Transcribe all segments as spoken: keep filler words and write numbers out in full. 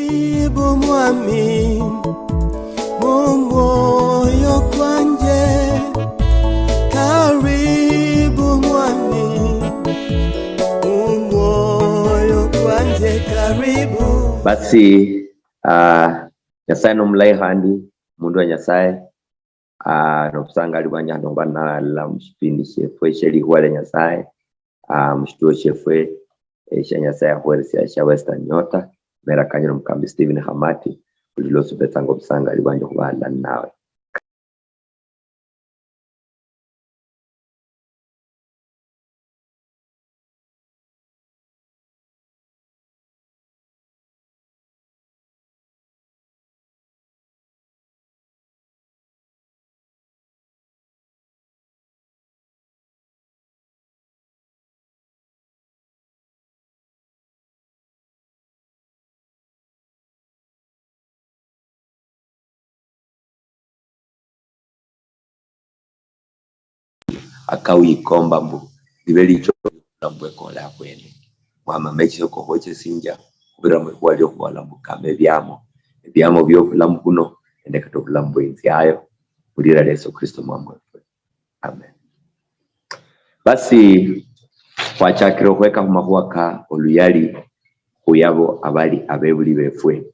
Karibu mwami, mu mwoyo kwanje. Karibu mwami, mu mwoyo kwanje, karibu. Basi, ah, Nyasaye nomulayi khandi, mundu wa Nyasaye. Ah, nobusangali bwanje khandi khuba nalala mushipindi shiefwe shie likhuwa lia Nyasaye, ah, mushituo shiefwe, eh, shia Nyasaye yakhuheresia shia Western Nyota. Mera kanyire omukambi Stephen Khamati, buli lwosi obetsanga obusangali bwanje khuba halala ninawe. Akawikomba mbu libe licho bulamu bwekole abwene. Mwama mechise kokhochesinja khubirira mwikhuwa liokhubola mbu kama ebiamo, ebiamo biobulamu buno nende kata obulamu bweinziayo, mulira lia Yesu Kristo mwami wefwe. Amen. Basi, khwachakire okhweka khumakhuwa ka oluyali khuyabo abali abebuli befwe.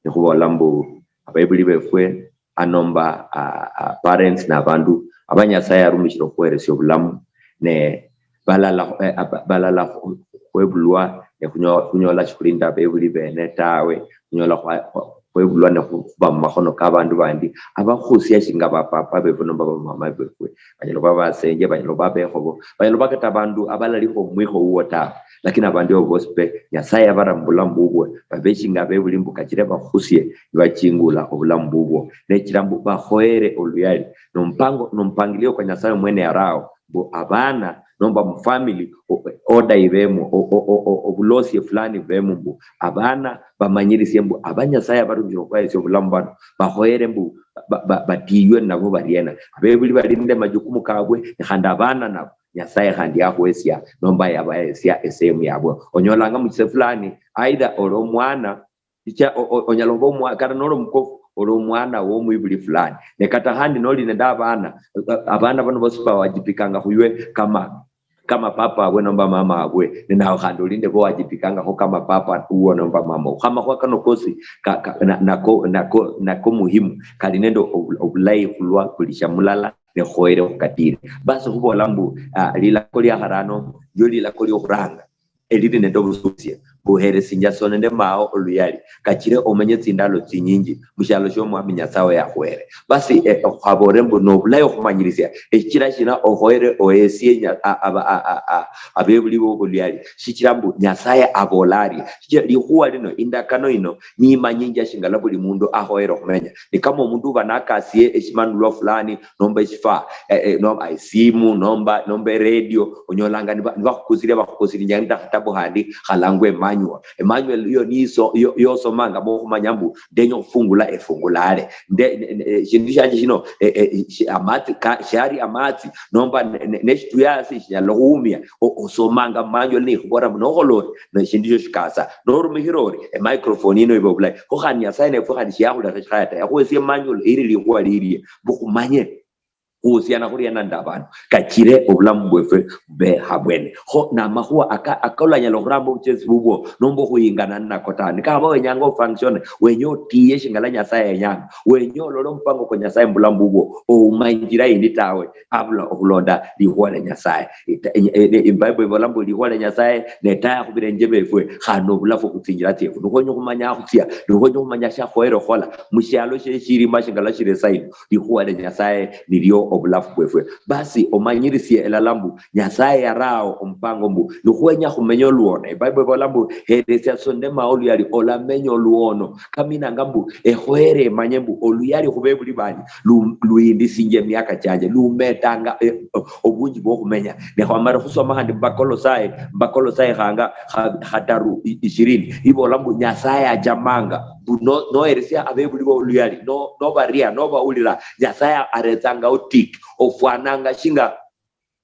Nikhubola mbu abebuli befwe, anomba, ah, ah, parents nabandu aba Nyasaye yarumishire okhuheresia obulamu, ne balala, eh, aba-, balala khu-, khwebulwa ne khunyo-, khunyola shikhulinda abebuli bene tawe, khunyola khwa-, khwa-, khwebulwa ne khu-, khuba mumakhono kabandu bandi abakhusia shinga bapapa befwe nomba bamama befwe. Banyala khuba basenje, banyala khuba bekhobo, banyala khuba kata abandu abalalikho omwikho wuwo tawe. Lakini abandu abo bosi pe, Nyasaye yabara mubulamu bubwe, babe shinga abebuli mbu kachire bakhusie, nibachingula obulamu bubwo. Nechira mbu bakhoyere oluyali. Nompango-, nompangilio kwa Nyasaye omwene yarao, mbu abana nomba mufamily, o-, order ibemo, o-, o-, o-, o-, obulosie fulani bubemo, mbu abana bamanyirisie mbu aba Nyasaye abarumishire okhubaheresia obulamu bano, bakhoyere mbu ba-, ba-, batiywe nabo bariena. Abebuli bali nende majukumu kabwe, ne khandi abana nabo Nyasaye khandi yakhwesia, nomba yabahesia esehemu yabwe. Onyolanga muchise fulani, either oli omwana, icha o-, o-, onyala khuba omwa-, kata noli omukofu, oli omwana womwibuli fulani. Ne kata khandi noli nende abana, a-, abana bano bosi bawajibikanga khuywe kama, kama papa abwe nomba mama abwe. Ne nawe khandi oli nende bowajibikangakho kama papa uwo nomba mama uwo. Khamakhuwa kano kosi ka-, ka-, na-, nako, nako, nako muhimu. Kali nende obu-, obulayi khulwa buli shamulala. Nekhoyere khukatire. Basi khubola mbu, ah, lilako lia kharano, lio lilako liokhuranga, elili nende obususia, mbu heresinja so nende mao oluyali, kachire omanye tsindalo tsinyinji mushialo shio Mwami Nyasaye yakhuhere. Basi, eh, khwabore mbu nobulayi okhumanyirisia, eshichira shina okhoyere ohesie nya-, a-, aba-, a-, a-, a-, abebuli bo oluyali, shichira mbu Nyasaye abola arie. Shichira likhuwa lino, indakano ino, nimanyinja shingala buli mundu akhoyere okhumenya. Ni kama omundu uba nakasie eshimanulwa fulani, nomba eshifaa, eh, eh, nomba esimu, nomba, nomba eredio, onyolanga niba-, nibakhukusiria, bakhukusirinjanga nende khatabu khandi khalangwa emanual. Emanual iyo niso-, iyo, iyo osomangamo okhumanya mbu ndenya okhufungula, efungula ale. Nde-, ne-, ne-, eshindu shianje shino, eh, eh, shi-, amatsi ka-, shiari amatsi, nomba ne-, ne-, neshituya hasi shinyala khuumia. O-, osomanga manual nikhubola mbu nokhola ori, neshindu shio shikasa. Norumikhira ori, emicrophone yino iba obulayi. Kho khandi Nyasaye nefwe khandi shiyakhulekha shikhaya ta. Yakhuhesia manual iri likhuwa lirie, mbu khumanye khuhusiana khuria nende abandu, kachire obulamu bwefwe bube habwene. Kho namakhuwa aka-, akolanyala okhuramba obuchesi bubwo, nomba okhuyingana ninako ta. Nikaba wenyanga ofunction, wenya otiye shingala Nyasaye yenyanga, wenya olole omupango kwa Nyasaye mubulamu bubwo, ouma injira yindi tawe, abula okhulonda likhuwa lia Nyasaye. Ita-, e-, e-, e-, Bible ibola mbu likhuwa lia Nyasaye netaya khubirenje befwe, khandi nobulafu khutsinjira tsiefu. Nikhwenya okhumanya akhutsia, nikhwenya okhumanya shiakhoyere okhola, mushialo shie shirima shingala shiri esaino, likhuwa lia Nyasaye nilio obulafu bwefwe. Basi omanyirisie elala mbu Nyasaye yarao omupango mbu nikhwenya khumenya oluono. Ebible ibola mbu, heresia so nende mao oluyali, olamenya oluono. Kaminanga mbu ekhoyere emanye mbu oluyali khubebuli banje lu-, luindisinjia emiaka chianje, lumetanga, eh, obunji bwokhumenya. Ne khwamala khusoma khandi Mubakolosaye, Mubakolosaye khanga kha-, khataru i-, ishirini, ibola mbu Nyasaye achamanga mbu no-, noheresia abebuli bo oluyali, no-, nobaria, nobawulira, Nyasaye aretsangao tik, ofwananga shinga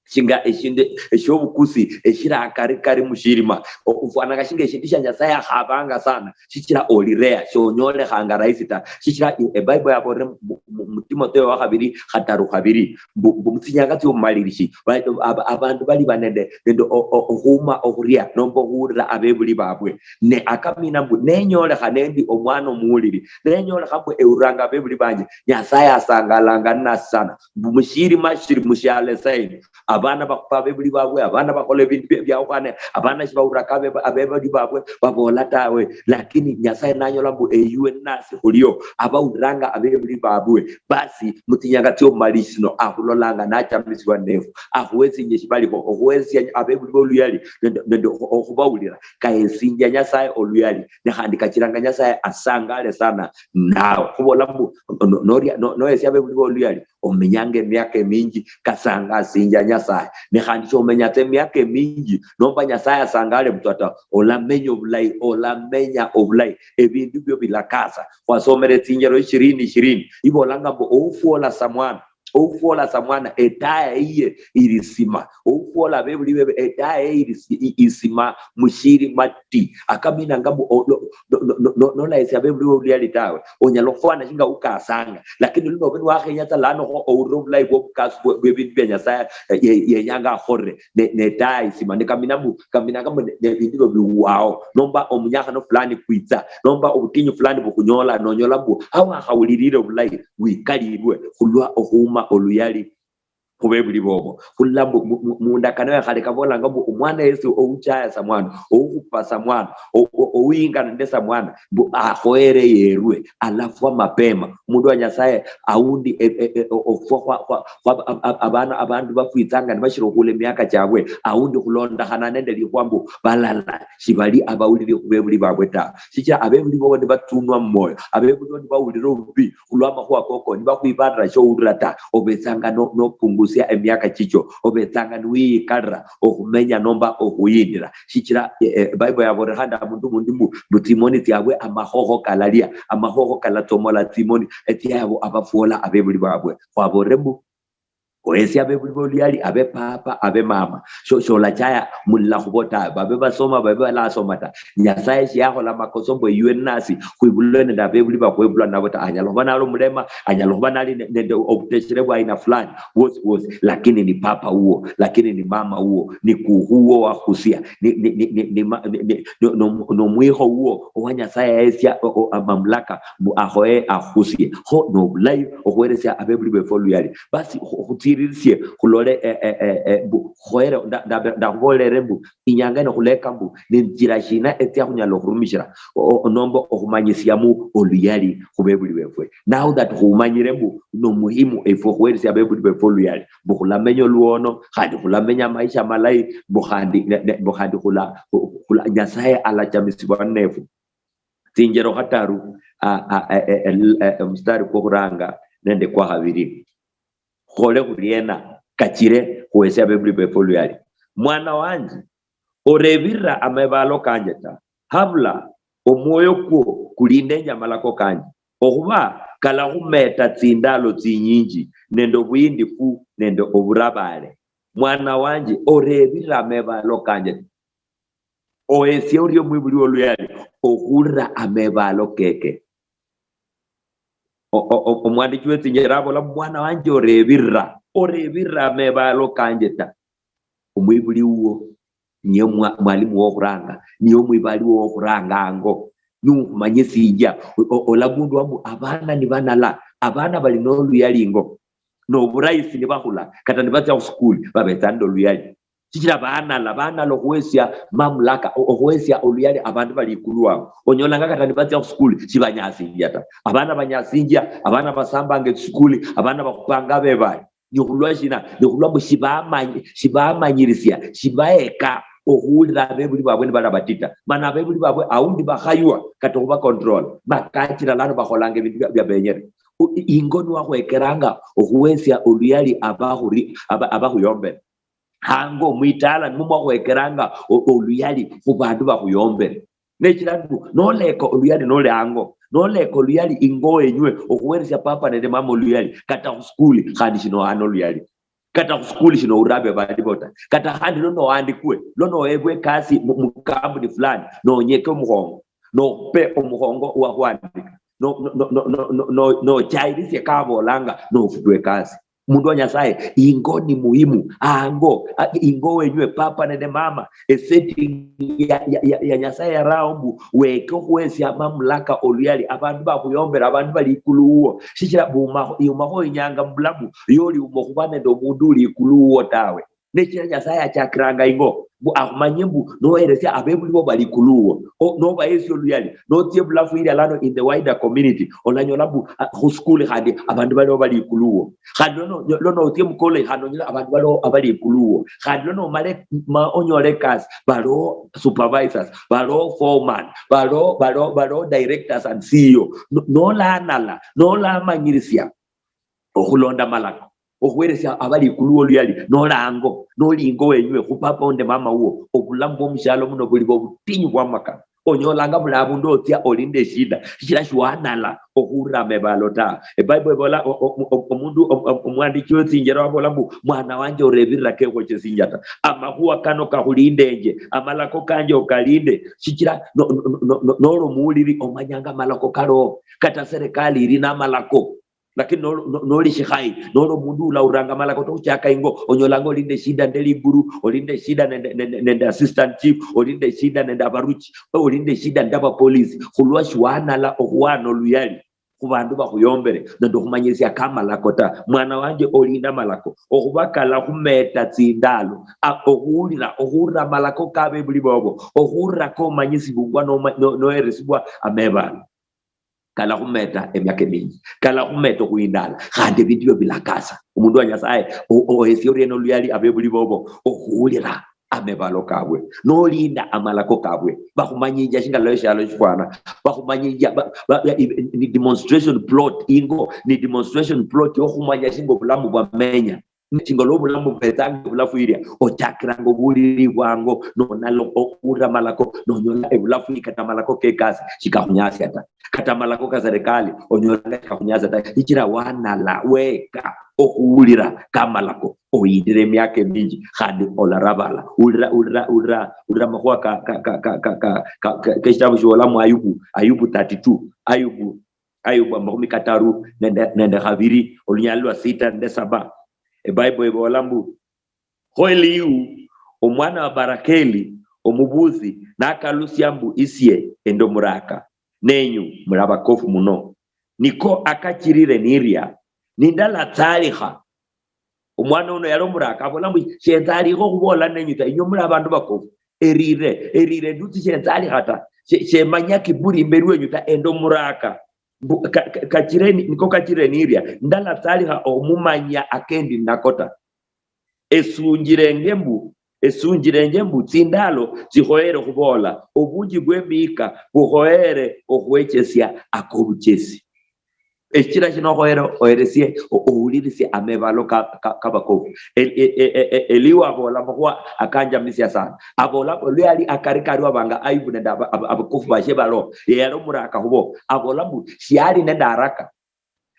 shinga eshindu eshobukusi eshiri akari kari mushirima. O-, ofwananga shinga eshindu shia Nyasaye akhabanga sana, shichira oli rare, shonyolekhanga rahisi ta. Shichira i-, eBible yabolere mu, mu, mu Timotheo wa khabiri, khataru khabiri, mbu, mbu mutsinyanga tsiobumalirishi, ba-, aba-, abandu bali banende nende o-, o-, okhuuma okhuria nomba okhuulira abebuli babwe. Ne akamina mbu, nenyolekha nendi omwana omuwuliri, nenyolekha mbu ewuliranga abebuli banje, Nyasaye asangalanga ninasi sana. Mbu mushirima shiri mushialo esaino, abana bakhupa abebuli babwe, abana bakhola ebindu bia-, biawukhane, abana shibawuliraka abe-, abebuli babwe babola tawe, lakini Nyasaye nanyola mbu eyuwe ninasi khulio, abawuliranga abebuli babwe, basi mutsinyanga tsiobumalirishi shino akhulolanga nachamisibwa nefu, akhuhesinjia eshibalikho, okhuhesia abebuli boluyali nende, nende okhu-, okhubawulira. Kahesinjia Nyasaye oluyali, ne khandi kachiranga Nyasaye asangale sana nawe. Khubola mbu, no-, no-, noria-, no-, nohesia abebuli boluyali, omenyanga emiaka eminji, kasangasinjia Nyasaye. Ne khandi shomenya tsa emiaka eminji nomba Nyasaye asangale butswa ta, olamenya obulayi, olamenya obulayi, ebindu bio bilakasa. Khwasomere tsinjero ishirini, ishirini, ibolanga mbu, oufwola samwana, oufwola samwana, etaya iye irisima, oufwola abebuli bebe, etaya iye irisi-, i-, isima mushirima ti. Akaminanga mbu, o-, no-, no-, no-, no-, no-, nolahesia abebuli bo oluyali tawe, onyala okhufwana shinga ukasanga. Lakini luno obe niwakhenya tsa lano kho ourire obulayi bwobukasi bwe-, bwebindu bia Nyasaye, eh, ye-, yenyanga akholere, ne-, netaya isima. Ne kamina mbu, kaminanga mbu ne-, nebindu bio biwao. Nomba omunyakhano fulani kwitsa, nomba obutinyu fulani bukhunyola, nonyola mbu, awakhawulirire obulayi, wikalirwe khulwa okhuuma oluyali khubebuli bobo. Khulala mbu, mu, mu, mundakano ya khale kabolanga mbu omwana yesi ouchaya samwana, oukhupa samwana, o-, o-, ouinga nende samwana, mbu akhoere yerwe, alafwa mapema. Omundu wa Nyasaye, aundi, e, e, e, o-, ofwa khwa, khwa, khwa, ab-, ab-, abana, abandu bafwitsanga nibashira okhula emiaka chabwe, aundi khulondokhana nende likhwa mbu balala shibali abawulire khubebuli babwe ta. Shichira abebuli bobo nibatunwa mumwoyo, abebuli bobo nibawulira obubi, khulwa amakhuwa koko, nibakhwibalira showulira ta, obetsanga no-, nopungusia emiaka chicho, obetsanga niwiyikalira okhumenya nomba okhuyindira. Shichira, eh, eh, Bible yabolera khandi abundu bundi mbu, mbu tsimoni tsiabwe amakhokho kalalia, amakhokho kalatsomola tsimoni, etsiabo abafwola abebuli babwe. Khwabolere mbu, ohesia abebuli boluyali, abe papa, abe mama. Sho-, sholachaya mulala khubo ta, babe basoma, babe balasoma ta. Nyasaye shiyakhola makoso mbu eyuwe ninasi khwibulwe nende abebuli bakhwebulwa nabo ta. Anyala khuba nali omulema, anyala khuba nali ne-, nende obuteshere bwa aina fulani, wosi wosi, lakini ni papa uwo, lakini ni mama uwo, ni kukhu uwo wakhusia, ni, ni, ni, ni, ni, ma-, ni, ni, no-, no-, nomwikho uwo owa Nyasaye yahesia o-, o-, amamlaka mbu akhoye akhusie. Kho nobulayi okhuheresia abebuli befu oluyali. Basi khu-, khutsiririsie khulole, eh, eh, eh, eh, mbu khoere, nda-, nda-, ndakhubolere mbu inyanga ino khuleka mbu ninjira shina etsia khunyala okhurumishira o-, o-, nomba okhumanyisiamo oluyali khubebuli befwe. Now that khumanyire mbu nomuhimu efwe okhuheresia abebuli befwe oluyali, mbu khulamenya oluono, khandi khulamenya amaisha malayi, mbu khandi ne-, ne-, mbu khandi khula-, khu-, khula-, Nyasaye alachamisibwa nefu. Tsinjero khataru, a, a, e, e, el-, e, omustari kwokhuranga nende kwakhabiri. Khole khuriena kachire khuhesia abebuli befu oluyali? Mwana wanje, orebirira amebaalo kanje ta, habula omwoyo kwo kulindenje amalako kanje, okhuba kalakhumeeta tsindaalo tsinyinji nende obuhindifu nende oburabale. Mwana wanje, orebirira amebaalo kanje ta. Ohesie orie omwibuli oluyali okhulira amebaalo keke. O-, o-, o-, omwandiki wetsinjera abola, mwana wanje, orebirira, orebirira amebaalo kanje ta. Omwibuli wuwo niye mwa-, mwalimu wokhuranga, niye omwibali wokhuranga ango. Niye ukhumanyisinjia, o-, o-, olagundua mbu abana nibanala, abana bali noluyali ingo, noburahisi nibakhula, kata nibatsia khusukuli, babetsa nende oluyali. Shichira banala, banala okhuhesia mamlaka, o-, okhuhesia oluyali abandu bali ikulu wabo. Onyolanga kata nibatsia khusukuli, shibanyasinjia ta. Abana banyasinjia, abana basambanga esukuli, abana bakhupanga abebaye. Nikhulwa shina? Nikhulwa mbu shibamanyi-, shibamanyirisia, shibaeka okhuwulira abebuli babwe nibali abatita. Mana abebuli babwe aundi bakhaywa kata okhuba control. Makachira lano bakholanga ebindu bia, bia benyere. U-, i-, ingo niwakhwekeranga okhuwesia oluyali abakhuri-, aba-, abakhuyombere. Hango mwitala nimwo mwakhwekeranga o-, oluyali khubandu bakhuyombere. Nechira mbu, noleka oluyali noli hango, noleka oluyali ingo wenywe, okhuweresia papa nende mama oluyali, kata khusukuli, khandi shinohana oluyali. Kata khusukuli shino urabe balibo ta. Kata khandi lwa nowandikwe, lwa nowebwe ekasi mu, mu kampuni fulani, nonyeke omukhongo, nope omukhongo wakhwandika, no, no, nochayirisia kabolanga, nofutwa ekasi. Mundu wa Nyasaye, ingo ni muhimu. Ango, a, ingo wenywe, papa nende mama, esetting ya, ya, ya, ya Nyasaye yarao mbu weke okhuhesia mamlaka oluyali, abandu bakhuyombera, abandu bali ikulu wuwo. Shichira buma, iumakho inyanga mubulamu yoli umo khuba nende omundu uli ikulu wuwo tawe. Nechira Nyasaye achakiranga ingo, mbu akhumanye mbu noheresia abebuli bo bali ikulu wuwo. O, nobahesia oluyali, notsia ebulafu ilia lano in the wider community, olanyola mbu, ah, khuskuli khandi abandu baliho bali ikulu wuwo. Khandi lono, lono otsie mu college, khandi onyole abandu baliho abali ikulu wuwo. Khandi lono omale ma onyole ekasi, baliho supervisors, baliho foreman, baliho, baliho, baliho directors and C E O. No, nolanala, nolamanyirisia okhulonda malako, okhuweresia abali ikulu woluyali, nolango, nolingo wenywe khu papa onde mama wuwo, obulamu bwomushialo muno buli bobutinyu bwamakana. Onyolanga buli abundu otsia oli nende eshida, shichira shiwanala okhurira amebalo ta. Ebible ebola o-, o-, o-, omundu, o-, o-, omwandiki wetsinjera wabola mbu, "Mwana wanje, orebirira kekhuchesinja ta. Amakhuwa kano kakhulindenje, amalako kanje okalinde." Shichira no-, no-, no-, no-, noli omuwuliri, omanyanga amalako kaliho. Kata serikali iri namalako. Lakini noli, no-, noli shikhayi, noli omundu ulauliranga malako ta, khuchaka ingo, onyolanga oli nende shida nende liburu, oli nende shida nende, nende, nende assistant chief, oli nende shida nende abaruchi, oli nende shida nende abapolisi, khulwa shiwanala okhuwana oluyali khubandu bakhuyombere nende okhumanyisia kamalako ta. Mwana wanje, olinda amalako, okhuba kalakhumeta tsindalo, a, okhuwulira, okhuwulira amalako kabebuli bobo, okhuwulira komanyisibungwa noma-, no-, noheresibwa amebalo. Kalakhumeta emiaka eminji, kalakhumeta okhwindala, khandi ebindu bio bilakasa. Omundu wa Nyasaye, o-, ohesie oriena oluyali abebuli bobo okhuwulira amebalo kabwe, nolinda amalako kabwe. Bakhumanyinjia shinga lwa eshialo shifwana, bakhumanyinjia ba-, ba-, ba-, ni demonstration plot, ingo ni demonstration plot yokhumanya shinga obulamu bwamenya. Shinga lwa obulamu bubetsanga ebulafu ilia, ochakiranga obulili bwango, nonala okhurira amalako, nonyola ebulafu ni kata amalako kekasi shikakhunyasia ta. Kata amalako ka serikali onyolanga shikakhunyasia ta. Shichira wanala weka okhuwulira kamalako, oyindira emiaka eminji, khandi olarabala. Ulira, ulira, ulira, ulira amakhuwa ka, ka, ka, keshitabu shiwola mu Ayubu, Ayubu thirty-two, Ayubu Ayubu amakhumi kataru nende, nende khabiri, olunyali lwa sita nende saba. Ebible ibola mbu, kho Elihu, omwana wa Barakeli, omubusi, nakalusia mbu, isie endi omuraka, nenyu muli abakofu muno. Niko akachirire niria, nindalatsalikha. Omwana uno yali omuraka, abola mbu, shenzalikha okhubola nenyu ta, inywe muli abandu bakofu. Erire, erire ndutsi shenzalikha ta. She-, shemanya kiburi imberi wenyu ta, endi omuraka. Mbu, ka-, ka-, kachire ni-, niko kachire niria, ndalatsalikha omumanya akendi nako ta. Esunjirenge mbu, esunjirenje mbu, tsindalo tsikhoyere khubola, obunji bwemiika bukhoyere okhwechesia akobuchesi. Eshichira shino okhoyere oheresie, o-, owulirisie amebalo ka, ka, kabakofu. E-, e-, e-, e-, e-, Elihu abola makhuwa akanjamisia sana. Abola mbu lwe yali akarikari wabanga Ayubu nende aba-, aba-, abakofu bashe balo, ye yali omuraka khubo. Abola mbu shiali nende haraka,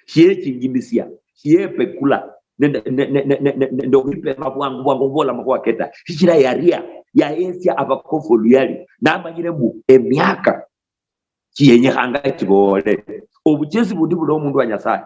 shiechinjimisia, shiepekula, nende, ne-, ne-, nende okhwipema bwangu bwangu khubola makhuwa keta. Shichira yaria, yahesia abakofu oluyali, namanyire mbu emiaka chiyenyekhanga chiboole. Obuchesi bundi buli omundu wa Nyasaye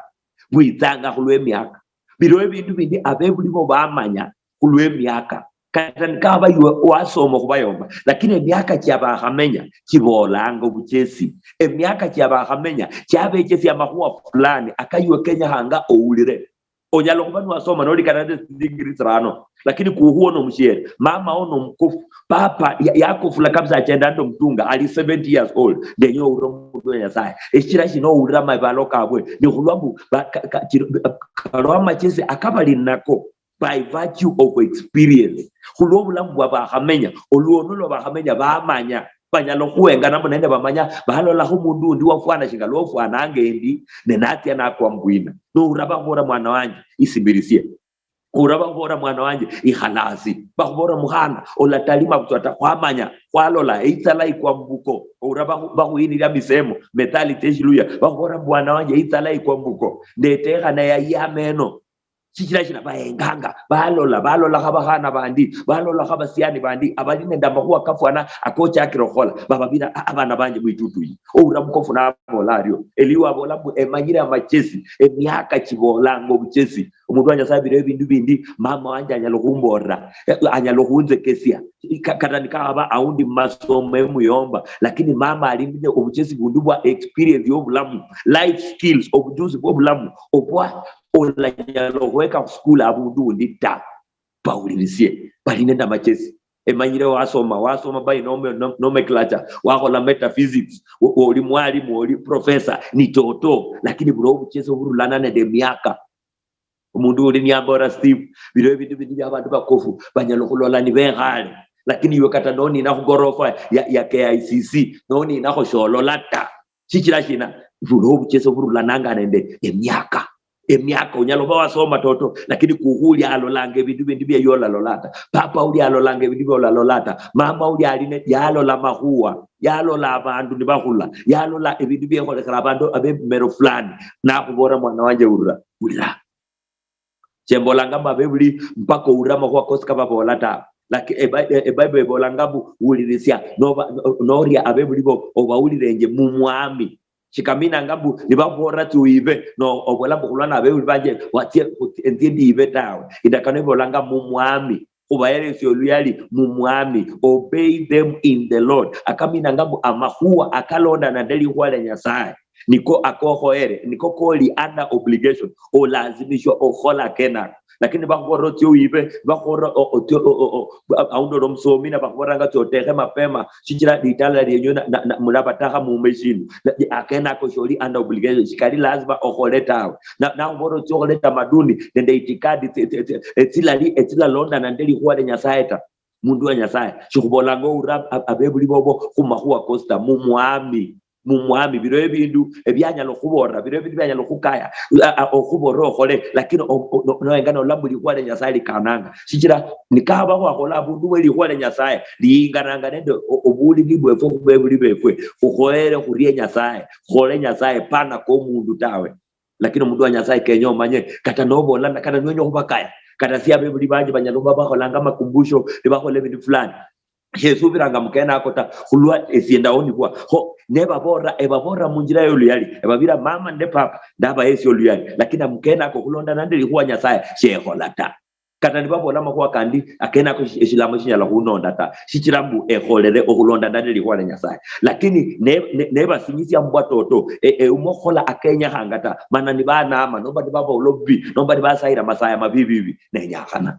bwitsanga khulwemiaka. Biliwo ebindu bindi abebuli bo bamanya khulwemiaka. Kata nikaba iwe wasoma okhubayomba, lakini emiaka chia bakhamenya chibolanga obuchesi. Emiaka chia bakhamenya chiabechesia amakhuwa fulani akaiwe kenyekhanga owulire. Onyala okhuba niwasoma noli kata nende tsidigiri tsirano, lakini kukhuwo nomushiere, mamawo nomukofu, papa ya-, yakofula kabisa, achenda nende omutunga, ali seventy years old, ndenya owulire omundu wa Nyasaye. Eshichira shino owulira amabalo kabwe, nikhulwa mbu ba-, ka-, ka-, chiro-, kalwa amachesi akabali nako by virtue of experience. Khulwa obulamu bwa bakhamenya, olwono lwa bakhamenya bamanya, banyala okhuhengana mbu nende bamanya, balolakho omundu undi wafwana shinga lwofwananga endi, ne natsia nakwa mbwina. Noura bakhubola, "Mwana wanje, isimbirisie." Ura bakhubola, "Mwana wanje, ikhala asi." Bakhubola, "Mukhana, olatalima butswa ta, khwamanya, khwalola, eitsala ikwa mbuko." Ura bakhu-, bakhuyiniria misemo, methali tsia Eshiluya, bakhubola, "Mwana wanje, eitsala ikwa mbuko. Ndetekhana yayi ameno." Shichira shina? Bahenganga, balola, balolakho abakhana bandi, balolakho abasiani bandi abali nende amakhuwa kafwana akochakire okhukhola, bababira, "Ah, abana banje mwitutuyi." Oura mukofu nabola ario. Elihu abola mbu, "Emanyire amachesi, emiaka chibolanga obuchesi." Omundu wa Nyasaye abira ebindu bindi, mama wanje anyala okhumbolera, eh, anyala okhunzekesia. Ka-, kata nikakhaba aundi mumasomo emuyomba, lakini mama ali nende obuchesi bundi bwa experience yobulamu, life skills, obujuzi bwobulamu, obwa olanyala okhweka khusukulu abundu undi ta. Bawulirisie, bali nende amachesi. Emanyire wasoma, wasoma by nome-, nom-, nomenclature, wakhola metaphysics, o-, oli mwalimu, oli professor, ni toto, lakini buli obuchesi oburulana nende emiaka. Omundu uli niyambola, "Steve, bino ebindu bindi bya abandu bakofu, banyala okhulola nibekhale, lakini iwe kata nonina khugorofa ya, ya K I C C, noninakho sholola ta." Shichira shina? Buli obuchesi oburulananga nende emiaka. Emiaka, onyala oba wasoma toto, lakini kukhu uli alolanga ebindu bindi byeyo olalola ta. Papa uli alolanga ebindu bya olalola ta. Mama uli ali ne-, yalola amakhuwa, yalola abandu nibakhula, yalola ebindu byekholekhera abandu abemumero fulani, nakhubolera, "Mwana wanje, ulira, ulira." Shembolanga mbu abebuli mpaka owulire amakhuwa kosi kababola tawe. Laki-, eba-, e-, Ebible ebolanga mbu, "Wulirisia, noba, no-, noria abebuli bo, obawulirenje mumwami." Shikaminanga mbu nibabola tsi wibe, no obola mbu, "Khulwa nabebuli banje, watsie, khutsi-, enzie ndibe tawe." Indakano ibolanga, "Mumwami." Khubaheresia oluyali mumwami, obey them in the Lord. Akaminanga mbu amakhuwa akalondana nende likhuwa lia Nyasaye niko akokhoere, niko koli under obligation, olazimishwa okhukhola kenako. Lakini bakhuborera otsie oyibe, bakhuborera o-, otsie o-, o-, o-, aundi oli omusomi, nabakhuboreranga tsia otekhe mapema, shichira litala lienyu na, na, na, mulabatakha muume shindu. Na, akenako sholi under obligation, shikali lazima okhole tawe. Na, nakhuborera otsie okhole tamaduni nende itikadi tsi-, tsi-, tsi-, etsilali, etsilalondana nende likhuwa lia Nyasaye ta. Mundu wa Nyasaye, shikhubolanga oura ab-, abebuli bobo khumakhuwa kosi ta, mumwami, mumwami. Biro ebindu ebyanyala okhuborera, biro ebindu byanyala okhukaya, a-, a-, okhuborera okhole, lakini o-, o-, no-, noenga nolola mbu likhuwa lia Nyasaye likananga. Shichira nikaba khwakhola abundu we likhuwa lia Nyasaye, liyingananga nende o-, obulili bwefwe khubebuli befwe, khukhoyere khurie Nyasaye, khole Nyasaye, pana komundu tawe. Lakini omundu wa Nyasaye kenya omanye, kata nobola na-, kata niwenya okhubakaya, kata si abebuli banje banyala khuba bakholanga amakumbusho, nibakhola ebindu fulani. Shesubiranga mukene ako ta, khulwa esie ndawonibwa. Kho, nebaborera, ebaborera munjira yoluyali, ebabira, "Mama nende papa, ndabahesia oluyali, lakini mukene ako khulonda nende likhuwa Nyasaye, shekhola ta." Kata nibabola amakhuwa kandi, akenako eshi-, eshilamo shinyala khunonda ta, shichira mbu ekholere okhulondana nelikhuwa lia Nyasaye. Lakini ne-, ne-, nebasinyisia mbwa toto, e-, e-, umwe khukhola akenyekhanga ta, mana nibanama, nomba nibabola obubi, nomba nibasayira masaya mabi bibi, nenyakhana.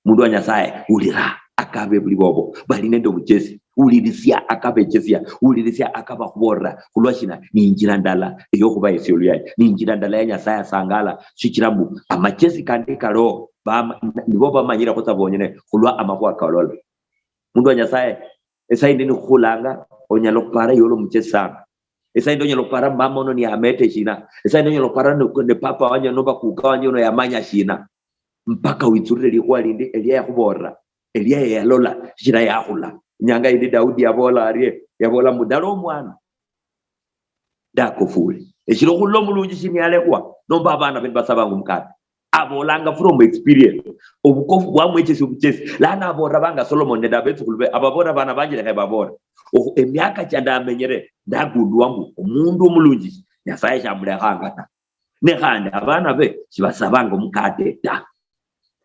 Mundu wa Nyasaye, ulira, akabe buli bobo, bali nende obuchesi, ulirisia, akabechesia, ulirisia, akabakhubolera, khulwa shina? Ni injira ndala eyokhubahesia oluyali, ni injira ndala ya Nyasaye asangala, shichira mbu amachesi kandi kaliho, bama-, nibo bamanyire khutsa bonyene khulwa amakhuwa kalola. Mundu wa Nyasaye, esaa yindi nikhukhulanga, onyala okhupara yoli omuchesi sana. Esaa yindi onyala okhupara mama uno niyamete shina. Esaa yindi onyala okhupara ne, ne papa wanje nomba kuka wanje uno yamanya shina. Mpaka witsulire likhuwa lindi elia yakhubolera, elia yalola, shichira yakhula. Inyanga yindi Daudi yabola arie, yabola mbu, "Ndali omwana, ndakofule. Eshili okhulola omulunji shinialekhwa, nomba abana be nibasabanga omukate." Abolanga from experience. Obukofu bwamwechesia obuchesi. Lano abolera banga Solomon nende abetsukhulu be, ababolera, "Bana banje, lekha ebabore. Okhu-, emiaka chia ndamenyere, ndagundua mbu omundu omulunji Nyasaye shamulekhanga ta. Ne khandi abana be shibasabanga omukate ta."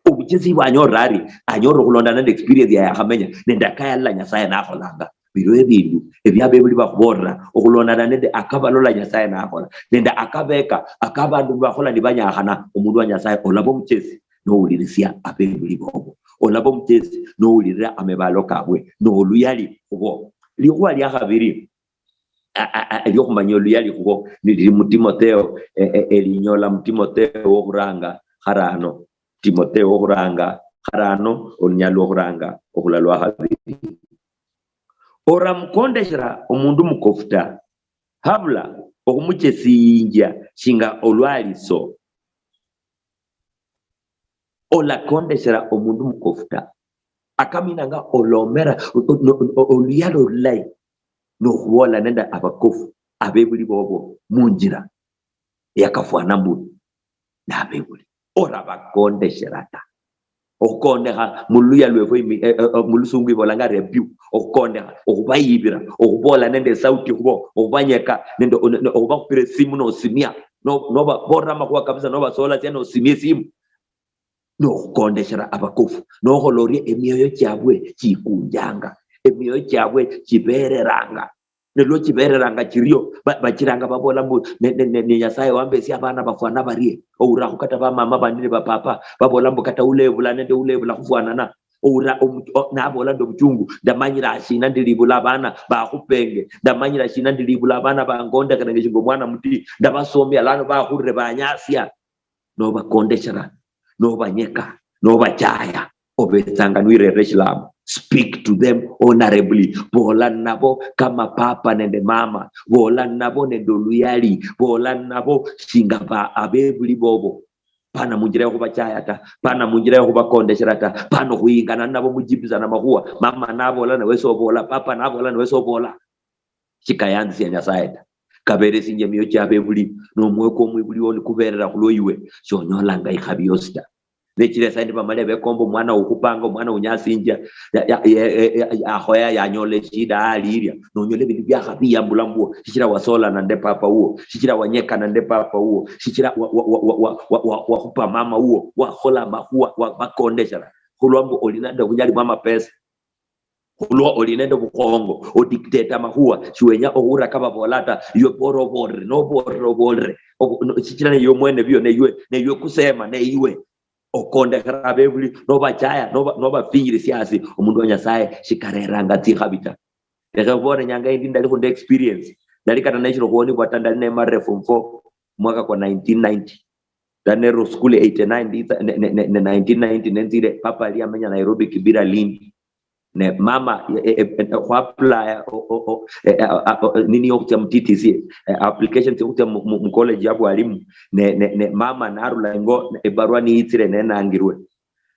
Obuchesi bwanyorera ari, anyorere okhulondana nende experience ya yakhamenya nende akayalala Nyasaye nakholanga. Biro ebindu ebia abebuli bakhubolera okhulondana nende akabalola Nyasaye nakhola, nende akabeka, akabandu bakhola nibanyakhana, omundu wa Nyasaye, olaba omuchesi nowulirisia abebuli bobo. Olaba omuchesi nowulirira amebalo kabwe, noluyali khubo. Likhuwa lia khabiri, a-, a-, a-, eliokhumanya oluyali khubo nilili mu Timotheo, e-, e-, elinyola mu Timotheo wokhuranga kharano. Timotheo wokhuranga kharano, olunyali lwokhuranga okhula lwa khabiri. Oramukondeshera omundu mukofu ta, habula okhumuchesiyinjia shinga olwaliso. Olakondeshera omundu mukofu ta. Akaminanga olomera o-, o-, no-, o-, oluyali olulayi nokhubola nende abakofu abebuli bobo munjira yakafwana mbu nabebuli. orabakondeshera ta. Okhukondekha, mu luluya lwefwe imi-, eh, eh, eh, mu lusungu ibolanga rebuke. Okhukondekha, okhubayibira, okhuboola nende esauti khubo, okhubanyeka, nende o-, ne-, okhubakhupira esimu nosimia. No-, nobabolera amakhuwa kabisa, nobasolasia nosimia esimu. Nokhukondeshera abakofu. Nokhola orie, emioyo chiabwe chikunjanga, emioyo chiabwe chibereranga. Nilwo chibereranga chirio, ba-, bachiranga babola mbu, "Ne, ne, ne, ne Nyasaye wambesia abana bafwana barie." Ourakho kata bamama bandi ne bapapa babola mbu, "Kata ulebula nende ulebula khufwanana." Oura omu-, o-, nabola nende obuchungu, "Ndamanyira shina ndilibula abana bakhupenge? Ndamanyira shina ndilibula abana bangondekhanenge shinga omwana muti? Ndabasomia lano bakhurire banyasia." Nobakondeshera, nobanyeka, nobachaya, obetsanga niwirera eshilambo. Speak to them honorably. Bola nabo kama papa nende mama. Bola nabo nende oluyali. Bola nabo shinga ba-, abebuli bobo. Pana munjira yokhubachaya ta. Pana munjira yokhubakondeshera ta. Pana okhuyingana nabo mujibizana makhuwa. Mama nabola, nawe sobola. Papa nabola, nawe sobola. Shikayanzisia Nyasaye ta. Kaberesinjia emioyo chia abebuli, nomwoyo kwa omwibuli oli kuberera khulwo iwe, shonyolanga ikhabi yosi ta. Nechira esaindi bamale bekomba omwana ukhupanga, omwana unyasinjia, ya-, ya-, ye-, ye-, ye-, akhoya yanyola eshida aliria, nonyola ebindu biakhabiyambula mbuo, shichira wasolana nende papa uo, shichira wanyekana nende papa uo, shichira wa-, wa-, wakhupa mama uo, wakhola amakhuwa, wa-, bakondeshera, khulwa mbu oli nende obunyali bwa mapesa. Khulwa oli nende obukhongo, odictate amakhuwa, shiwenya okhura kababola ta, iwe bora obolere, nobolere, obolere. Obu-, no-, shichira neiwe mwene bio, neiwe, neiwe kusema, neiwe okondekhera abebuli, nobachaya, noba-, nobafinyirisia asi. Omundu wa Nyasaye shikareranga tsikhabi ta. Lekha khubone, nyanga yindi ndali khunde experience. Ndali kata neshiri khuonibwa ta, ndali nemarire form four, mwaka kwa nineteen ninety. Ndali neru school eighty-nine, nditsa, ne, ne, ne, ne nineteen ninety, nenzire, papa yali yamenya Nairobi Kibera Lindi. Ne mama, e, e, e, e, khwaplaya, o, o, o, e, a, a, o, nini yokhutsia mu T T C, e, application tsia khutsia mu, mu, mu college ya bwalimu. Ne, ne, ne mama narula ingo, ne ebarua niyitsire nenangirwe.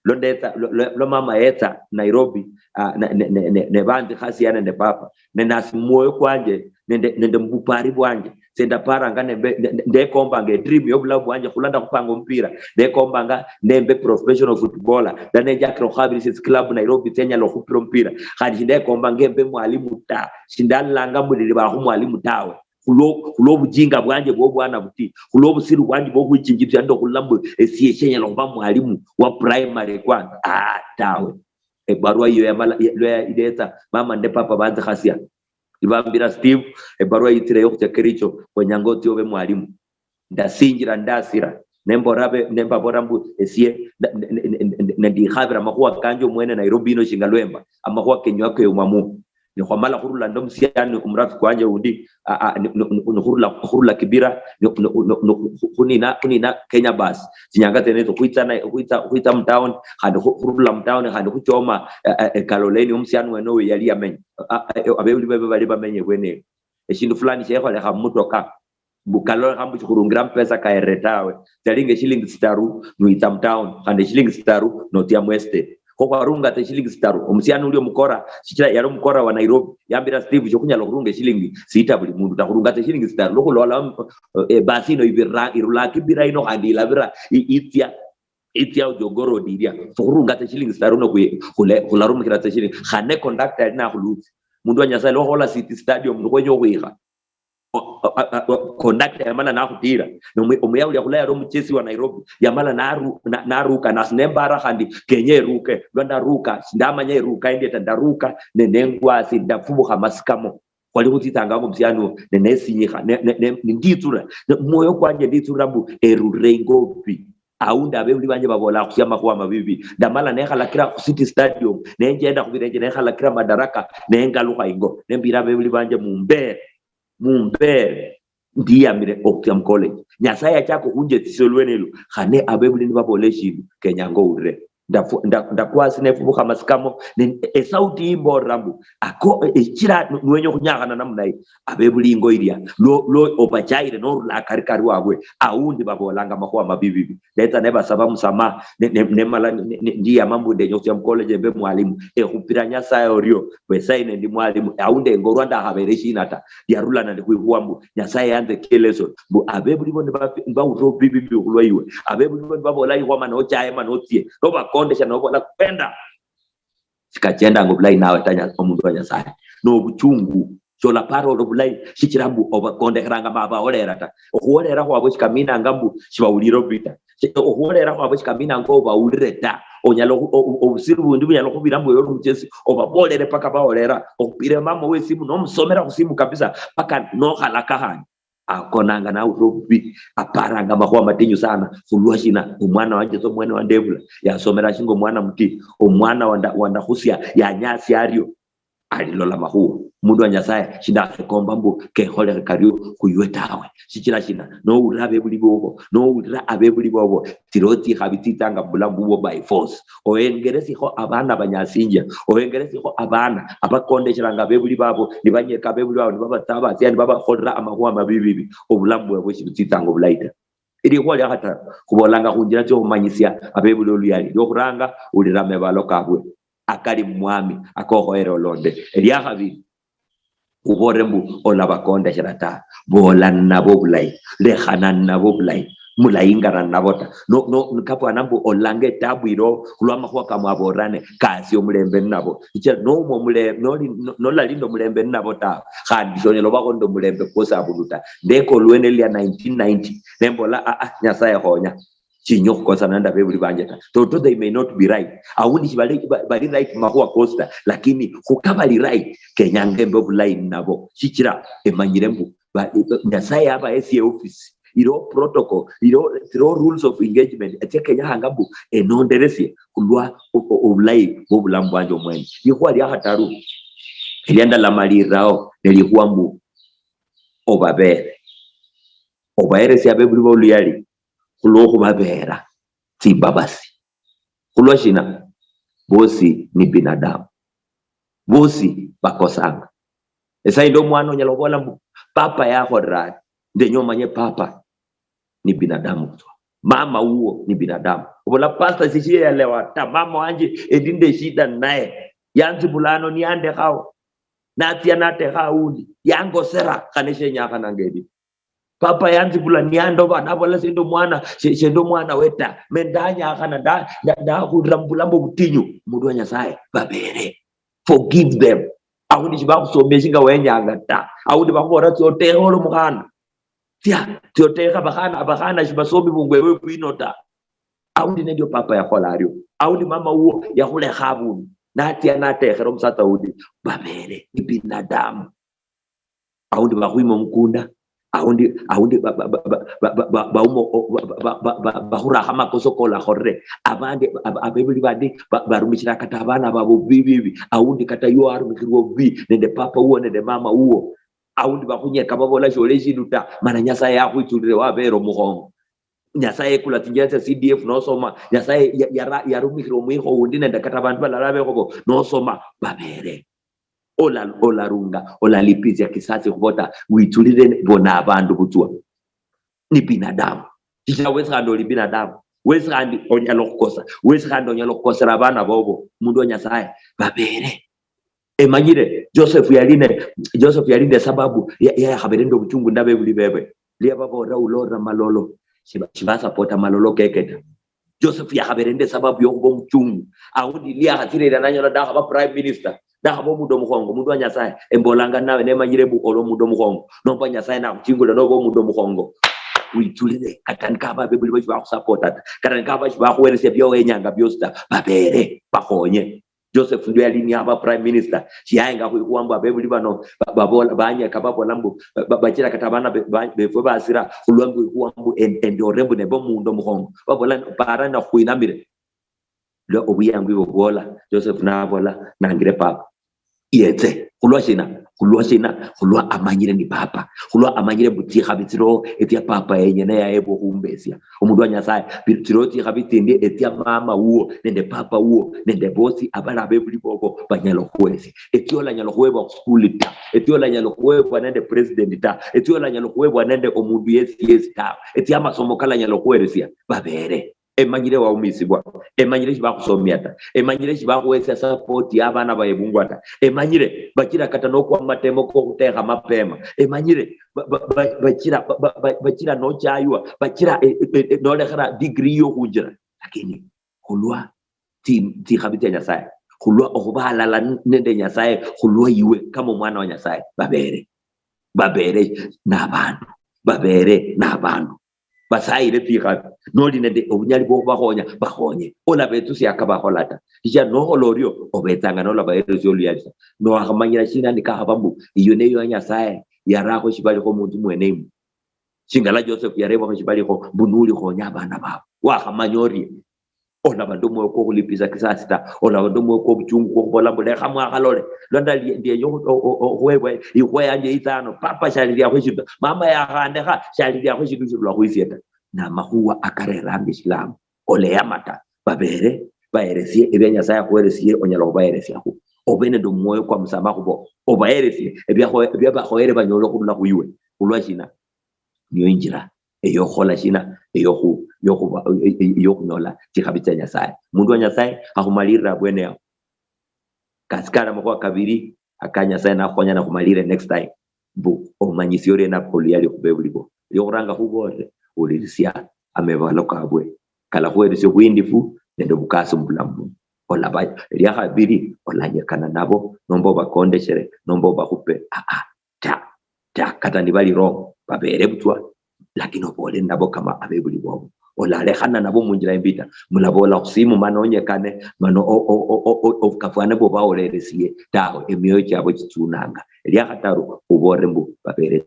Lwa ndetsa, lwa, lwa, lwa mama yetsa Nairobi, ah, ne, ne, ne, ne, ne banzikhasiya nende papa. Ne nasi mwoyo kwanje, nende, nende mubupari bwanje, se ndaparanga nembe, ne, ne, ndekombanga edream yobulamu bwanje, khula ndakhupanga omupira, ndekombanga nembe professional footballer, nda nenjakira khukhabirisia tsi club Nairobi tsianyala okhupira omupira. Khandi shindekombanga embe mwalimu ta, shindalanga mulili bakhu mwalimu tawe. Khulwo, khulwo obujinga bwanje bwobwana buti, khulwo obusiru bwanje bwokhwichinjibisia nende okhulola mbu esie shenyala khuba mwalimu wa primary kwanza. Ah, tawe. Ebarua yiyo yamala, ya-, lwa ya-, iletsa, mama nende papa banzikhasia. Ibambira, "Steve, ebarua yitsire yokhutsia Kericho, khwenyanga otsie obe mwalimu." Ndasinjira, ndasira. Nembora be-, nembabora mbu esie, nda-, ne-, ne-, ne-, ne-, ne-, ndikhabira amakhuwa kanje omwene Nairobi ino shinga lwemba. Amakhuwa kenywa keyumamo. Nikhwamala khurula nende omusiani, omurafiki wanje undi, a, a, ni, ni, ni, nikhurula, khurula Kibera, ni, ni, ni, ni, khu-, khunina, khunina Kenya Bus. Tsinyanga tsienetso khwitsa na, khwitsa, khwitsa mu town, khandi khu-, khurula mu town, khandi khuchoma, e, e, eKaloleni, omusiani wene oyo yali yamenya. A, a, e, abebuli bebe bali bamenya ebwene eyo. Eshindu fulani shekholekha mumutoka. Mbu kalolekha mbu shikhurungira amapesa kahere tawe. Tsialinga eshilingi tsitaru, nwitsa mu town, khandi eshilingi tsitaru, notsia mu estate. Kho khwarunga tsa eshilingi tsitaru. Omusiani uli omukora, shichira yali omukora wa Nairobi, yambira, "Steve, shokhunyala okhurunga eshilingi sita buli mundu ta, khurunga tsa eshilingi tsitaru. Lwokhulola, eh, basi ino ibira, irula Kibera ino khandi ilabira, i-, itsia, itsia Jogoo Road iria. Khukhurunga tsa eshilingi tsitaru no khwi-, khule-, khularumikhira tsa eshilingi." Khane conductor yali nakhulutsi. Mundu wa Nyasaye, lwokhola City Stadium, nikhwenya okhwikha. O-, o-, o-, o-, conductor yamala nakhutira. Nomu-, omuyawuli yakhula yali omuchesi wa Nairobi. Yamala naru-, na-, naruka, nasi nembara khandi kenya eruke. Lwa ndaruka, shindamanya eruka endi ta, ndaruka, ne nengwasi, ndafubukha masikamo. Khwali khutsitsanga ngo musiani uwo, ne nesinyikha, ne, ne, ne, ninditsura. Ne mwoyo kwanje nditsurira mbu, "Erure ingobi." Aundi abebuli banje babola khusia amakhuwa mabibi. Ndamala nekhalakira khu City Stadium, nenjenda khubirenje, nekhalakira Madaraka, nengalukha ingo. Nembira abebuli banje, "Mumbere." Mumbere, ndiyamire okhutsia mu college. Nyasaye yachaka okhunjetsisia olwene elu, khane abebuli nibabola eshindu, kenyanga owulire. Ndafu- nda- ndakwasi nefubukha amasikamo, ne esauti imbolera mbu, ako echira nu- nuwenya okhunyakhana namna yi, abebuli ingo ilia lwo lwo obachayire norula akari kari wabwe, aundi babolanga amakhuwa mabibibi. Letsa nebasaba musamaha, ne- ne- nemala ne- ne- ndiyama mbu ndenya okhutsia mucollege mbe mwalimu. Ekhupira Nyasaye orio, bwesayi nendi mwalimu, aundi engorwa ndakhabere eshina ta. Yarula nende khwikhuwa mbu Nyasaye yanzekia lesson, mbu abebuli bo niba- nibawulira obubibi bibi khulwa iwe. Abebuli bo nibabola ikhwa mana ochaye mana otsie, nobakondesha nobola kwenda. Sikachendanga obulayi nawe ta nya- omundu wa Nyasaye. Nobuchungu, sholapara ori obulayi, shichira mbu obakondekheranga ma baholera ta. Okhuholera khwabwe shikaminanga mbu shibawulira obubi ta. Shi- okhuholera khwabwe shikaminanga obawulire ta. Onyala okhu- o- o- obusiru bundi bunyala khubira mbu ewe ori omuchesi, obabolere paka baholera. Okhupire mama wesimu nomusomera khusimu kabisa paka nokhalaka khandi. Akonanga nawulira obubi, aparanga amakhuwa matinyu sana. Khulwa shina? Omwana wanje tsa omwene wandevula, yasomera shinga omwana muti, omwana wanda- wandakhusia yanyasia ario. Alilola makhuwa. Mundu wa Nyasaye, shindakhekomba mbu kekholekhe kario khuywe tawe. Shichira shina? Nowulira abebuli bobo, nowulira abebuli bobo, tsiro tsikhabi tsitsanga mubulamu bubwo by force. Ohengeresiekho abana banyasinjia, ohengeresiekho abana abakondesheranga abebuli babo, nibanyeka abebuli babo, nibabatsabasia, nibabakholera amakhuwa mabibibi, obulamu bwabwe shibutsitsanga obulayi ta. Elikhuwa lia khataru, khubolanga khunjira tsiokhumanyisia abebuli oluyali. Liokhuranga, ulira mebalo kabwe akali mumwami akokhoyere olonde. Elia khabiri, khubolere mbu olabakondeshera ta, bola nabo bulayi, lekhana nabo bulayi, mulayingana nabo ta. No, no, kapwana mbu olanga etabu ilo khulwa amakhuwa kamwaborane, kasia omulembe ninabo. Sichira nomwa omule- noli- no- nolalinda omulembe ninabo ta, khandi shonyala obakho nende omulembe kwosi abundu ta. Ndeka olwene lya nineteen ninety, nembola, "Ah, ah, Nyasaye khonya. Chinya okhukosana nende abebuli banje ta." Toto they may not be right. Aundi shibali ba- bali right makhuwa kosi ta, lakini khukabali right, kenyanga embe obulayi ninabo. Shichira emanyire mbu ba- Nyasaye yabahesia office, iliho protocol, iliho, iliho rules of engagement etsia kenyakhanga mbu enonderesie khulwa o- o- obulayi bwobulamu bwanje omwene. Likhuwa lia khataru elia ndalamaliriraho nelikhuwa mbu obabere, obaheresia abebuli boluyali khulwokhubabera tsimbabasi. Khulwa shina? Bosi ni binadamu, bosi bakosanga. Esaindi omwana onyala khubola mbu, "Papa yakholera ari." Ndenya omanye papa ni binadamu butswa, mama wuwo ni binadamu. Obola, "Pastor, sishielewa ta, mama wanje endi nde shida naye, yanzibulano niyandekhao, natsia natekha aundi, yangosera, khane shenyakhananga ebi." Papa yanzibula niyandoba, nabola, "Sindi omwana, si- sindi omwana we ta. Me ndanyakhana, nda- nda- ndakhulira mubulamu obutinyu." Mundu wa Nyasaye, babere. Forgive them. Aundi shibakhusomia shinga wenyanga ta. Aundi bakhubola, "Tsia otekhe oli omukhana. Tsia, tsia otekhe abakhana, abakhana shibasomi bungu ewe bwino ta." Aundi nendio papa yakhola ario. Aundi mama wuwo yakhulekha abundu. Natsia natekhera omusatsa undi. Babere ni binadamu. Aundi bakhwima omukunda, aundi, aundi ba- ba- ba- ba- ba- ba- ba- bauma o- ba- ba- ba- ba- ba- bakhurakho amakoso kolakholire. Abandi ab- abebuli bandi ba- barumishira kata abana babo bubi bibi, aundi kata yo arumikhirwa bubi nende papa wuwo nende mama wuwo. Aundi bakhunyeka babola shole eshindu ta, mana Nyasaye yakhwitsulire wabera omukhongo. Nyasaye yekula tsinjira tsia C D F nosoma. Nyasaye ya- yara- yarumikhira omwikho undi nende kata abandu balala abekhobo nosoma. Babere. Ola- olarunga, olalipizia kisasi khubota witsulire bona abandu butswa. Ni binadamu. Shichira wesi khandi oli binadamu. Wesi khandi onyala okhukosa. Wesi khandi onyala okhukosera abana bobo. Mundu wa Nyasaye, babere. Emanyire, Joseph yali ne- Joseph yali nende sababu ya- ya- yakhabere nende obuchungu nabebuli bebe. Liababolera ulora malolo, shiba- shibasapota malolo keke ta. Joseph yakhabere nende sababu yokhuba omuchungu. Aundi liakhatsirira nanyola ndakhaba prime minister, ndakhaba omundu omukhongo, omundu wa Nyasaye. Embolanga nawe nemanyire mbu oli omundu omukhongo, nomba Nyasaye nakhuchingula noba omundu omukhongo, witsulire. Kata nikaba abebuli bashibakhusapota ta, kata nikaba shibakhuweresia biowenyanga biosi ta, babere bakhonye. Joseph ndio yali niyaba prime minister, shiyayenga khwikhuwa mbu abebuli bano ba- babola, banyeka babola mbu ba- bachira kata abana be- ba- befwe basira khulwa mbu ikhuwa mbu en- endore mbu nebe omundu omukhongo. Babola, "Para nakhwinamire." Lwa obuyangu ibo bwola, Joseph nabola, "Nangire papa yetse." Khulwa shina? Khulwa shina? Khulwa amanyire ni papa. Khulwa amanyire mbu tsikhabi tsiliho etsia papa yenyene yayebwa okhumbesia. Omundu wa Nyasaye, bi-, tsiliho tsikhabi tsindi etsia mama wuwo nende papa wuwo nende bosi abali abebuli bobo banyala okhuweresia. Etsia olanyala okhuwebwa khusikuli ta. Etsia olanyala okhuwebwa nende president ta. Etsia olanyala okhuwebwa nende omundu yesi yesi tawe. Etsia amasomo kalanyala okhuweresia babere. Emanyire waumisibwa. Emanyire shibakhusomia ta. Emanyire shibakhuwesia support ya abana baebungwa ta. Emanyire bachira kata nokwa mumatemo kokhutekha mapema. Emanyire ba-, ba-, ba-, bachira, ba-, ba-, ba-, bachira nochaywa. Bachira, eh, eh, eh, nolekhera degree yokhunjira. Lakini khulwa tsi-, tsikhabi tsia Nyasaye, khulwa okhuba halala n-, nende Nyasaye, khulwa iwe kama omwana wa Nyasaye, babere, babere nabandu, babere nabandu. Basayire tsikhabi. Noli nende obunyali bwokhubakhonya, bakhonye. Olabetsusia akabakhola ta. Shichira nokhola orio, obetsanga nolabaheresia oluyali sa. Nowakhamanyira shina nikakhaba mbu iyo neyo ya Nyasaye yarakho shibalikho munzu mwene imu? Shingala Joseph yarebwakho shibalikho mbu nuli khonya abana babo. Wakhamanya orie? Olaba nende omwoyo kwokhulipisa kisasi ta. Olaba nende omwoyo kwobuchungu kwokhubola mbu, "Lekha mwakhalole. Lwa ndali ndienya okhu-, o-, o-, okhuwebwa ikhwa yanje itsano. Papa shaliliakho eshindu. Mama yakhandekha, shaliliakho eshindu shirula khwisie ta." Namakhuwa akareranga eshilamu. Oleyama ta. Babere, baheresie ebia Nyasaye akhuheresie, onyala khubaheresiakhu. Obe nende omwoyo kwa musamaha khubo, obaheresie ebia bakhohere banyole okhurula khwiwe. Khulwa shina? Niyo injira eyokhola shina? Eyokhu-, yokhuba-, e-, e-, eyokhunyola tsikhabi tsia Nyasaye. Mundu wa Nyasaye akhumalirira abwene yao. Kasikala amakhuwa kabiri aka Nyasaye nakhukhonyana khumalire next time. Mbu omanyisi orie nabo oluyali khubebuli bo. Liokhuranga khubolere, wulirisia amebalo kabwe. Kalakhuheresia obwindifu nende obukasi mubulamu buno. Olaba, elia khabiri, olanyekana nabo, nomba obakondeshere, nomba obakhupe. Aa, ta, ta, kata nibali wrong, babere butswa, lakini obole nabo kama abebuli bobo. Olalekhana nabo munjira imbi ta, mulabola khusimu mana onyekane, mana o-, o-, o-, o-, o-, obukafwane bwoba oleresie, tawe, emioyo chiabo chitsunanga. Elia khataru, ubolere mbu babere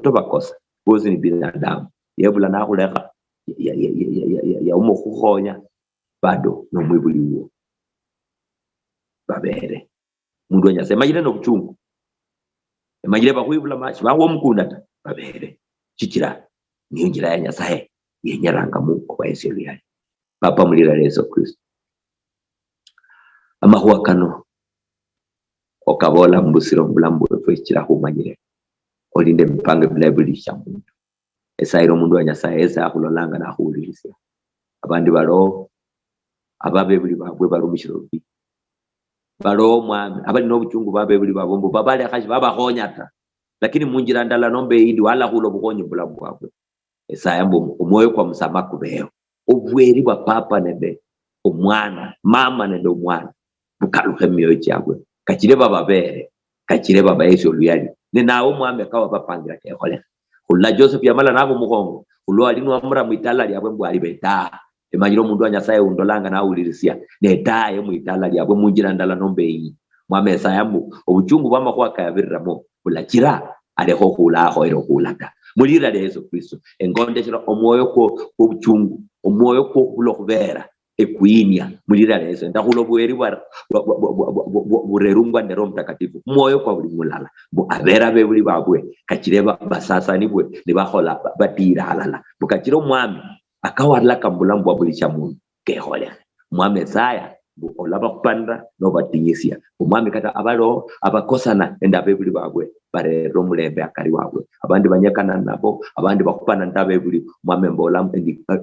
to bakosa, bosi ni binadamu. Yebula nakhulekha, ya-, ya-, yauma okhukhonya, bado nomwibuli wuwo. Babere. Mundu wa Nyasaye, emanyire nobuchungu. Emanyire bakhwibula ma-, shibakhuwa omukunda ta, babere. Shichira niyo injira ya Nyasaye yenyerangamu obahesia oluyali. Papa, mulira lya Yesu Kristo, amakhuwa kano okabola mbusiro mubulamu bwefwe, shichira khumanyire oli nende emipango emilayi buli sha mundu. Esayira omundu wa Nyasaye yesi akhulolanga nakhuwulirisia. Abandi baliho aba abebuli babwe barumishira obubi. Baliho, Mwami, abali nobuchungu bwa abebuli babwe mbu babalekha, shibabakhonya ta. Lakini munjira ndala nomba eyindi walakhula obukhonyi mubulamu bwabwe. Esaya mbu omwoyo kwa musamaha kubeho. Obweri bwa Papa nende Omwana, Mama nende Omwana, bukalukhe mumioyo chiabwe, kachire bababere, kachire babahesie oluyali. Ne nawe Omwami akawabapangira kekholekhe. Khulula Joseph yamala naba omukhongo, khulwa ali niwamura mwitala liabwe mbu ali betaha. Emanyire omundu wa Nyasaye undolanga nawulirisia, netahaye mwitala liabwe munjira ndala nomba eyi. Mwami esaya mbu obuchungu bwamakhuwa kayabiriramo bulachira alekha okhuula akhoyere okhuula ta. Mulira lia Yesu Kristo, engondeshera omwoyo kwo, kwobuchungu, omwoyo kwokhubula okhubeera, ekwinia, mulira lia Yesu. Ndakhula obuheri bwa, bwa, bwa, burerungwa nende Roho Mtakatifu, mwoyo kwa buli mulala, mbu abeere abebuli babwe, kachire ba-, basasanibwe, nibakhola, ba-, batiire halala. Mbu kachire Omwami akawalaka mubulamu bwa buli shamundu, kekholekhe. Omwami Esaya, mbu olabakhupanira nobatinyisia. Omwami, kata abaliho abakosana nende abebuli babwe, barerere omulembe akari wabwe. Abandi banyekana nabo, abandi bakhupana nende abebuli. Omwami, embola,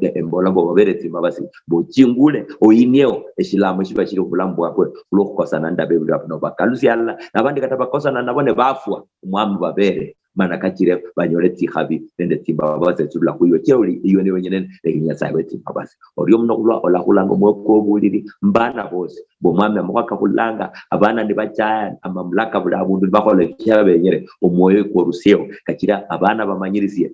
embola mbu obabere tsimbabasi, mbu ochingule, oyinieho eshilamo shiba shili khubulamu bwabwe khulwokhukosana nende abebuli babwe, nobakalusia halala. Nabandi kata bakosana nabo ne bafwa, Omwami, babere mana kachire banyole tsikhabi nende tsimbabasi tsirula khwiwe, chira uli iwe niwe wenyene ne Nyasaye we tsimbabasi. Orio muno khulwa olakhulanga omwoyo kwo obuliri mubana bosi, mbu Omwami, amakhuwa kakhulanga abana nibachaya amamulaka buli abundu nibakhola eshia benyere, omwoyo kwo orusieo, kachira abana bamanyirisie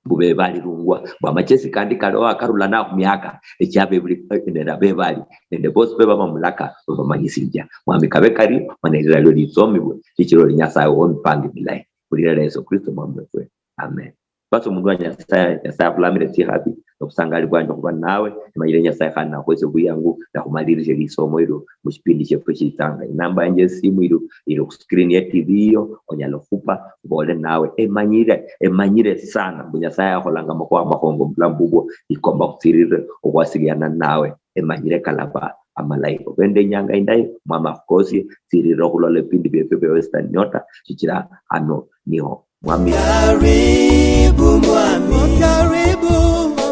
mbu bebalirungwa, mbu amachesi kandi kaliho akarulana khumiaka echia bebuli, eh, nende abebali, nende bosi beba bamulaka babamanyisinjia. Mwami, kabe kario, mana elira lio litsomibwe, shichira oli Nyasaye wo mipango milayi. Khulira lia Yesu Kristo Mwami wefwe. Amen. Basi omundu wa Nyasaye, Nyasaye akhulamire tsikhabi, Osangali bwanje khuba nawe, emanyire Nyasaye khandi nakhuhesia buyangu, nakhumalirisie lisomo ilio mushipindi shiefwe shitsanga. Inamba yanje yesimu ilio ili khuscreen ya T V iyo, onyala okhupa, ubole nawe, emanyire, emanyire sana mbu Nyasaye akholanga amakhuwa amakhongo mubulamu bubwo, ikomba khutsirire okhwasiliana nawe, emanyire kalaba amalayi. Obende inyanga indayi, Mwami akhukosie, tsirire okhulola ebipindi biefwe bia Western Nyota, shichira ano niho Mwami. Karibu, Mwami. Karibu,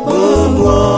Mwami.